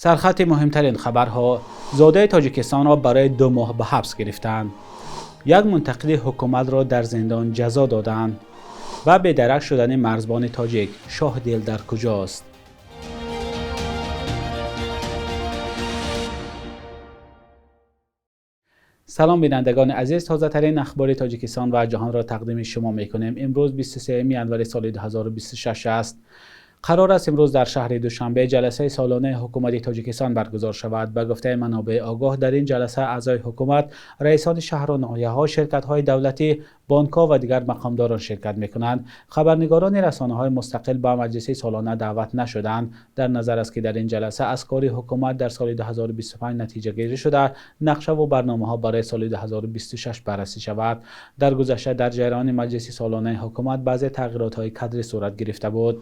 Сархати муҳимтарин хабарҳо: зодаи Тоҷикистонро барои 2 моҳ ба ҳабс гирифтанд. Як мунтақиди ҳукуматро дар зиндон ҷазо доданд ва бедарак шудани марзбони тоҷик. Шоҳдил дар куҷост? Салом бинандагони азиз, тозатарин ахбори Тоҷикистон ва ҷаҳонро тақдими шумо мекунем. Имрӯз 23 январи соли 2026 аст. Қарор аст имрӯз дар шаҳри Душанбе ҷаласаи солонаи ҳукумати Тоҷикистон баргузор шавад. Ба гуфтаи манобеи огоҳ, дар ин ҷаласа аъзои ҳукумат, раисони шаҳру ноҳияҳо, ширкатҳои давлатӣ, бонкҳо ва дигар мақомдорон ширкат мекунанд. Хабарнигорони расонаҳои мустақил ба маҷлиси солона даъват нашуданд. Дар назар аст, ки дар ин ҷаласа аз кори ҳукумат дар соли 2025 натиҷагирӣ шуда, нақшаву барномаҳо барои соли 2026 баррасӣ шавад. Дар гузашта дар ҷараёни маҷлиси солонаи ҳукумат баъзе тағйиротҳои кадрӣ сурат гирифта буд.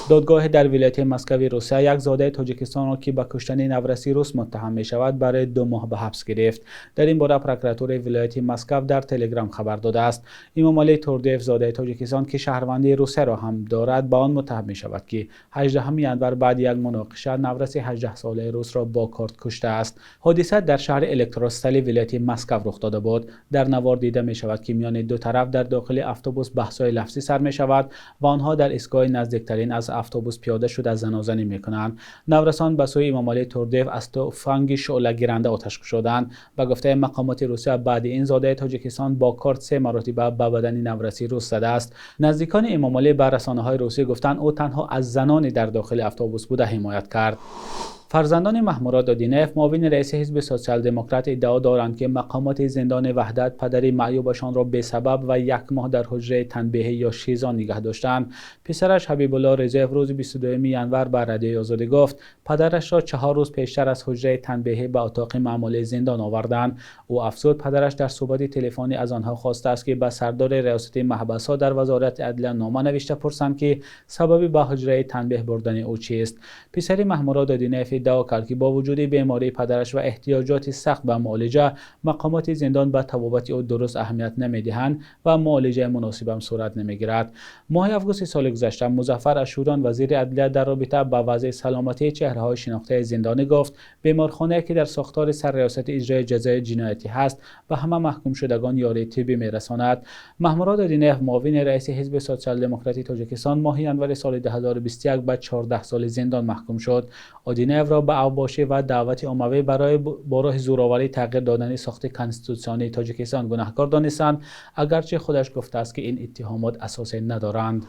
Додгоҳе дар вилояти Москваи Русия як зодаи Тоҷикистонро, ки ба куштани навраси рус муттаҳам мешавад, барои 2 моҳ ба ҳабс гирифт. Дар ин бора прокуратураи вилояти Москва дар Телеграм хабар додааст. Имомалӣ Турдиев, зодаи Тоҷикистон, ки шаҳрвандии Русияро ҳам дорад, ба он муттаҳам мешавад, ки 18 январ баъди як муноқиша навраси 18-солаи русро бо корд куштааст. Ҳодиса дар шаҳри Электростали вилояти Москва рух дода буд. Дар навор дида мешавад, ки миёни ду тараф дар дохили автобус баҳсҳои лафзӣ сар мешавад ва онҳо дар истгоҳи наздиктарин аз автобус пиёда шуда занозанӣ мекунанд. Наврасон ба сӯи Имомалӣ Турдиев аз туфанги шӯълагиранда оташ кушоданд. Ба гуфтаи мақомоти Русия, баъди ин зодаи Тоҷикистон бо корд 3 маротиба ба бадани навраси рус задааст. Наздикони Имомалӣ ба расонаҳои русӣ гуфтанд, ӯ танҳо аз занони дар дохили автобус буда ҳимоят кард. Фарзандони Маҳмурод Одинаев, муовини раиси ҳизби Сотсиал-демократ, иддао доранд, ки мақомоти зиндони Ваҳдат падари маъюбашонро бесабаб ва 1 моҳ дар ҳуҷраи танбеҳӣ ё шизон нигаҳ доштаанд. Писараш Ҳабибулло Резаев рӯзи 22 январ ба Радиои Озодӣ гуфт, падарашро 4 рӯз пештар аз ҳуҷраи танбеҳӣ ба отоқи маъмулии зиндон оварданд. Ӯ афзуд, падараш дар суҳбати телефонӣ аз онҳо хостааст, ки ба сардори риёсати маҳбасҳо дар Вазорати адлия нома навишта пурсанд, ки сабаби ба ҳуҷраи танбеҳ бурдани ӯ чист. Писари Маҳмурод Одинаев иддао кард, ки бо вуҷуди бемории падараш ва эҳтиёҷоти сахт ба муолиҷа, мақомоти зиндон ба табобати ӯ дуруст аҳамият намедиҳанд ва муолиҷаи муносибам сурат намегирад. Моҳи августи соли гузашта Музаффар Ашӯрон, вазири адлия, дар робита ба вазъи саломатии чеҳраҳои шинохтаи зиндонӣ гуфт, беморхонае, ки дар сохтори сарриёсати иҷрои ҷазои ҷиноятӣ ҳаст, ба ҳама маҳкумшудагон ёрии тиббӣ мерасонад. Маҳмурод Одинаев, муовини раиси ҳизби Сотсиал-демократии Тоҷикистон, моҳи январи соли 2021 ба 14 соли зиндон маҳкум шуд. Одинаевро ба авбошӣ ва даъвати оммавӣ барои бо роҳи зӯроварӣ тағйир додани сохти конститутсионии Тоҷикистон гунаҳкор донистанд, агарчи худаш гуфтааст, ки ин иттиҳомот асосе надоранд.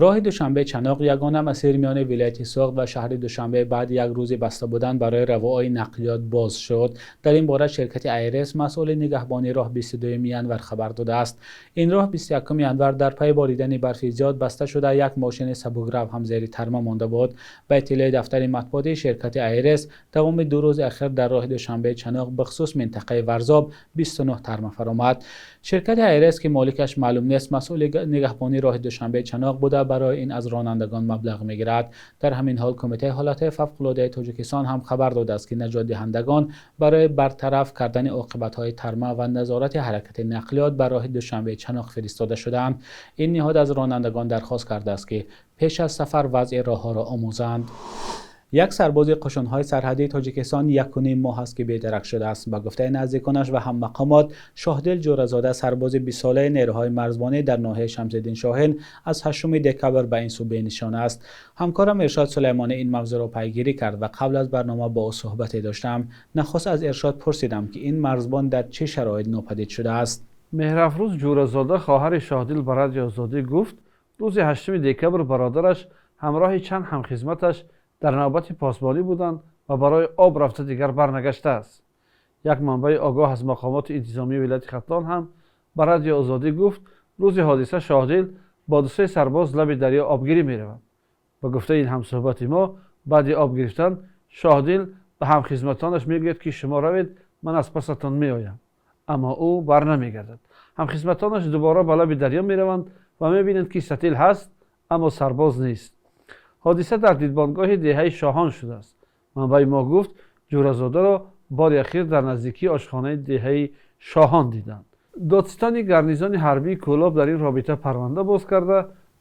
Роҳи Душанбе-Чаноқ, ягона масир миёни вилояти Суғд ва шаҳри Душанбе, баъди як рӯзи баста будан барои равои нақлиёт боз шуд. Дар ин бора ширкати Айрес, масъули нигаҳбонии роҳ, 22 январ хабар додааст. Ин роҳ 21 январ дар пайи боридани барфи зиёд баста шуда, як мошини сабукрав ҳам зери тарма монда буд. Ба иттилои дафтари матбуотии ширкати Айрес, давоми 2 рӯзи ахир дар роҳи Душанбе-Чаноқ, бихусус минтақаи Варзоб, 29 тарма фаромад. Ширкати Айрес, ки моликаш маълум нест, масъули нигаҳбонии роҳи Душанбе-Чаноқ буда, барои ин аз ронандагон маблағ мегирад. Дар ҳамин ҳол Кумитаи ҳолатҳои фавқулодаи Тоҷикистон ҳам хабар додааст, ки наҷотдиҳандагон барои бартараф кардани оқибатҳои тарма ва назорати ҳаракати нақлиёт ба роҳи Душанбе-Чаноқ фиристода шудаанд. Ин ниҳод аз ронандагон дархост кардааст, ки пеш аз сафар вазъи роҳҳоро омӯзанд. Як сарбози қушунҳои сарҳадии Тоҷикистон 1.5 моҳ аст, ки бедарак шудааст. Ба гуфтаи наздиконаш ва ҳаммақомот, Шоҳдил Ҷӯразода, сарбози 20-солаи нерӯҳои марзбонӣ дар ноҳияи Шамсиддин Шоҳин, аз 8 декабр ба ин сӯ бенишон аст. Ҳамкорам Иршод Сулаймонӣ ин мавзӯъро пайгирӣ кард ва қабл аз барнома бо ӯ суҳбате доштам. Нахуст аз Иршод пурсидам, ки ин марзбон дар чӣ шароит нопадид шудааст. Меҳрафрӯз Ҷӯразода, хоҳари Шоҳдил, ба Радиои Озодӣ гуфт, рӯзи 8 декабр бародараш ҳамроҳи чанд ҳамхизматаш дар навбати посбонӣ буданд ва барои об рафта дигар барнагаштааст. Як манбаи огоҳ аз мақомоти интизомии вилояти Хатлон ҳам ба Радиои Озодӣ гуфт, рӯзи ҳодиса Шоҳдил бо 2-3 сарбоз лаби дарё обгирӣ меравад. Ба гуфтаи ин ҳамсуҳбати мо, баъди об гирифтан Шоҳдил ба ҳамхизматонаш мегӯяд, ки шумо равед, ман аз пасатон меоям. Аммо ӯ барнамегардад. Ҳамхизматонаш дубора ба лаби дарё мераванд ва мебинанд, ки сатил ҳаст, аммо сарбоз нест. Ҳодиса дар дидбонгоҳи деҳаи Шоҳон шудааст. Манбаи мо гуфт, Ҷӯразодаро бори ахир дар наздикии ошхонаи деҳаи Шоҳон диданд. Додситони гарнизони ҳарбии Кӯлоб дар ин робита парванда боз карда,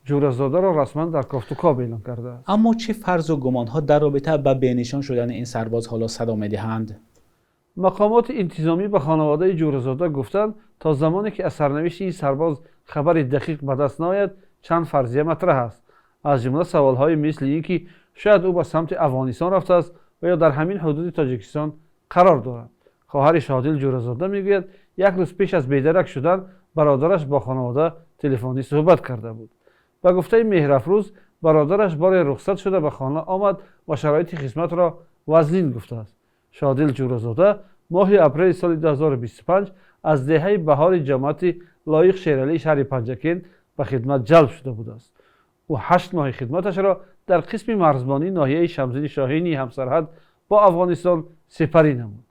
Ҷӯразодаро расман дар кофтукоб эълон кардааст. Аммо чӣ фарзу гумонҳо дар робита ба бенишон шудани ин сарбоз ҳоло садо медиҳанд? Мақомоти интизомӣ ба хонаводаи Ҷӯразода гуфтанд, то замоне ки аз сарнавишти ин сарбоз хабари дақиқ ба даст наояд, чанд фарзия матраҳ аст. Аз ҷумла саволҳои мисли ин ки шояд ӯ ба самти Афғонистон рафтааст ва ё дар ҳамин ҳудуди Тоҷикистон қарор дорад. Хоҳари Шоҳдил Ҷӯразода мегӯяд, як рӯз пеш аз бедарак шудан бародараш бо хонавода телефонӣ суҳбат карда буд. Ба гуфтаи Меҳрафрӯз, бародараш боре рухсат шуда ба хона омад ва шароити хизматро вазнин гуфтааст. Шоҳдил Ҷӯразода моҳи апрели соли 2025 аз деҳаи Баҳори ҷамоати Лоиқ Шералии шаҳри Панҷакент ба хидмат ҷалб шуда будааст. Ӯ 8 моҳи хидматашро дар қисми марзбонии ноҳияи Шамсиддини Шоҳини ҳамсарҳад бо Афғонистон сипарӣ намуд.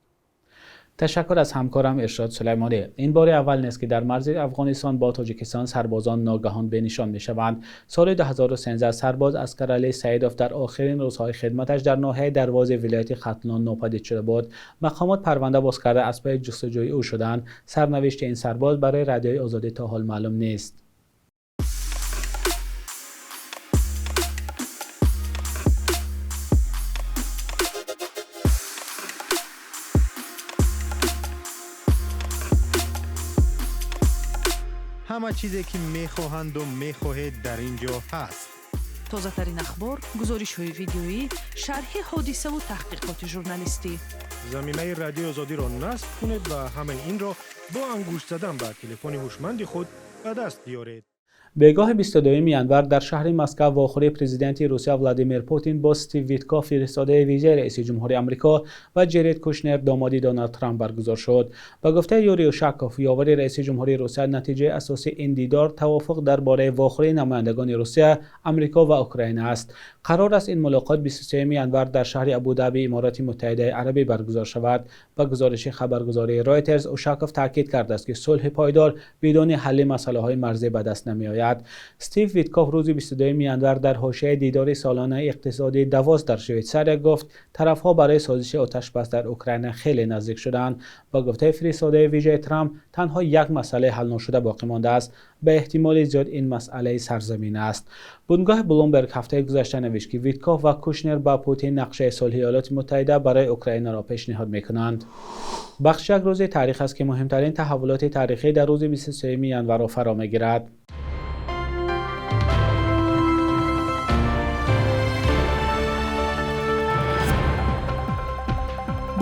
Ташаккур аз ҳамкорам Иршод Сулаймонӣ. Ин бори аввал нест, ки дар марзи Афғонистон бо Тоҷикистон сарбозон ногаҳон бенишон мешаванд. Соли 2013 сарбоз Аскаралӣ Саидов дар охирин рӯзҳои хидматаш дар ноҳияи Дарвози вилояти Хатлон нопадид шуда буд. Мақомот парванда боз карда аз пайи ҷустуҷӯи ӯ шуданд. Сарнавишти ин сарбоз барои Радиои Озодӣ то ҳол маълум нест. Ҳама чизе ки мехоҳанду мехоҳед дар ин ҷо ҳаст. Тозатарин ахбор, гузоришҳои видеоӣ, шарҳи ҳодисаву таҳқиқоти журналистӣ. Замимаи Радиои Озодиро насб кунед ва ҳамаи инро бо ангушт задан ба телефони ҳушманди худ ба даст биёред. Бегоҳи 22 январ дар шаҳри Москва вохӯрии президенти Русия Владимир Путин бо Стив Виткоф, фиристодаи вижаи раиси ҷумҳури Амрико, ва Ҷеред Кушнер, домоди Доналд Трамп, баргузор шуд. Ба гуфтаи Юрий Ушаков, ёвари раиси ҷумҳурии Русия, натиҷаи асосии ин дидор тавофуқ дар бораи вохӯрии намояндагони Русия, Амрико ва Украина аст. Қарор аст ин мулоқот 23 январ дар шаҳри Абудаби Имороти Муттаҳидаи Арабӣ баргузор шавад. Ба гузориши хабаргузории Ройтерс, Ушаков таъкид кардааст, ки сулҳи пойдор бидуни ҳалли масъалаҳои марзӣ ба даст намеояд. Стив Виткоф рӯзи 22 январ дар ҳошияи дидори солонаи иқтисодии Давос дар Швейтсария гуфт, тарафҳо барои созиши оташбас дар Украина хеле наздик шуданд. Ба гуфтаи фиристодаи вижаи Трамп, танҳо як масъалаи ҳалношуда боқӣ мондааст. Ба эҳтимоли зиёд ин масъалаи сарзамин аст. Бунгоҳи Блумберг ҳафтаи гузашта навишт, ки Виткоф ва Кушнер ба Путин нақшаи сулҳи Иёлоти Муттаҳида барои Украинаро пешниҳод мекунанд. Бахш як рӯзи таърих аст, ки муҳимтарин таҳаввулоти таърихӣ дар рӯзи 23 январро фаро мегирад.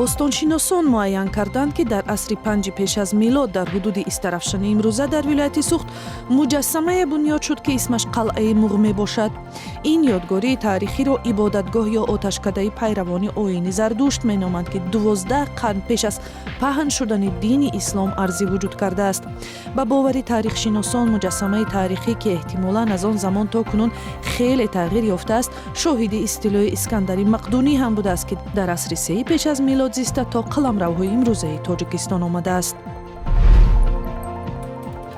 Бостоншиносон муайян карданд, ки дар асри панҷи пеш аз милод дар ҳудуди Истарафшани имрӯза дар вилояти Сухт муҷассамае бунёд шуд, ки исмаш Қалъаи Муғ мебошад. Ин ёдгории таърихиро ибодатгоҳ ё оташкадаи пайравони оини Зардушт меноманд, ки 12 қарн пеш аз паҳн шудани дини ислом арзи вуҷуд кардааст. Ба бовари таърихшиносон, муҷассамаи таърихӣ, ки эҳтимолан аз он замон то кунун хеле тағйир ёфтааст, шоҳиди истилои Искандари Мақдунӣ ҳам будааст, ки дар асри сеи пеш аз милод зиста то қаламравҳои имрӯзаи Тоҷикистон омадааст.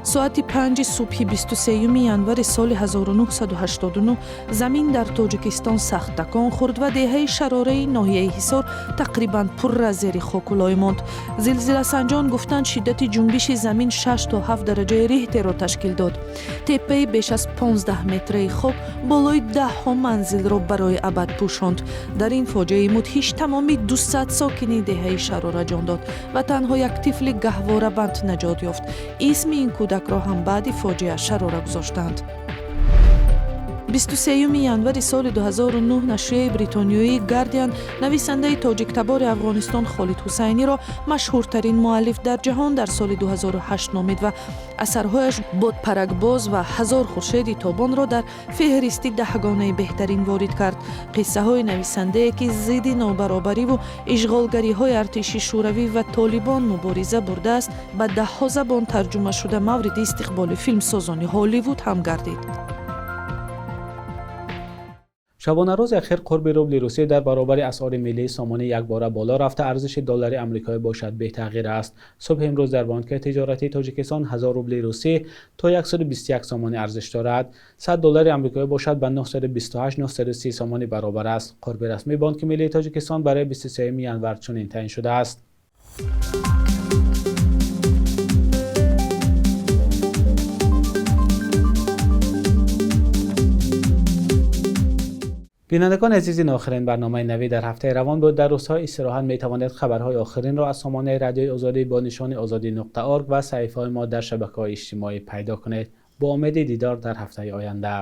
Соати 5 субҳи 23 январи соли 1989 замин дар Тоҷикистон сахт такон хӯрд ва деҳаи Шарораи ноҳияи Ҳисор тақрибан пурра зери хоку лой монд. Зилзиласанҷон гуфтанд, шиддати ҷунбиши замин 6 то 7 дараҷаи Рихтерро ташкил дод. Теппаи беш аз 15 метраи хок болои даҳҳо манзилро барои абад пӯшонд. Дар ин фоҷиаи мудҳиш тамоми 200 сокини деҳаи Шарора ҷон дод ва танҳо як тифли гаҳворабанд наҷот ёфт. Исми ин кӯдакро ҳам баъди фоҷиа Шарора гузоштанд. 23 январи соли 2009 нашрияи бритониёии Гардиан нависандаи тоҷиктабори Афғонистон Холид Ҳусайниро машҳуртарин муаллиф дар ҷаҳон дар соли 2008 номид ва асарҳояш Бодпаракбоз ва Ҳазор хуршеди тобонро дар феҳристи даҳгонаи беҳтарин ворид кард. Қиссаҳои нависандае, ки зидди нобаробариву ишғолгариҳои артиши Шӯравӣ ва Толибон мубориза бурдааст, ба даҳҳо забон тарҷума шуда мавриди истиқболи филмсозони Ҳолливуд ҳам гардид. Шабонарӯзи ахир қурби рубли Русия дар баробари асъори миллии сомонӣ якбора боло рафта, арзиши доллари амрикоӣ бошад бетағйир аст. Субҳи имрӯз дар бонки тиҷоратии Тоҷикистон 1000 рубли русӣ то 121 сомонӣ арзиш дорад. 100 доллари амрикоӣ бошад ба 928-930 сомонӣ баробар аст. Қурби расмии Бонки миллии Тоҷикистон барои 23 январ чунин таъин шудааст. Бинандагони азиз, ин охирин барномаи навӣ дар ҳафтаи равон буд. Дар рӯзҳои истироҳат метавонед хабарҳои охиринро аз сомонаи Радиои Озодӣ бо нишони ozodi.org ва саҳифаҳои мо дар шабакаҳои иҷтимоӣ пайдо кунед. Бо умеди дидор дар ҳафтаи оянда.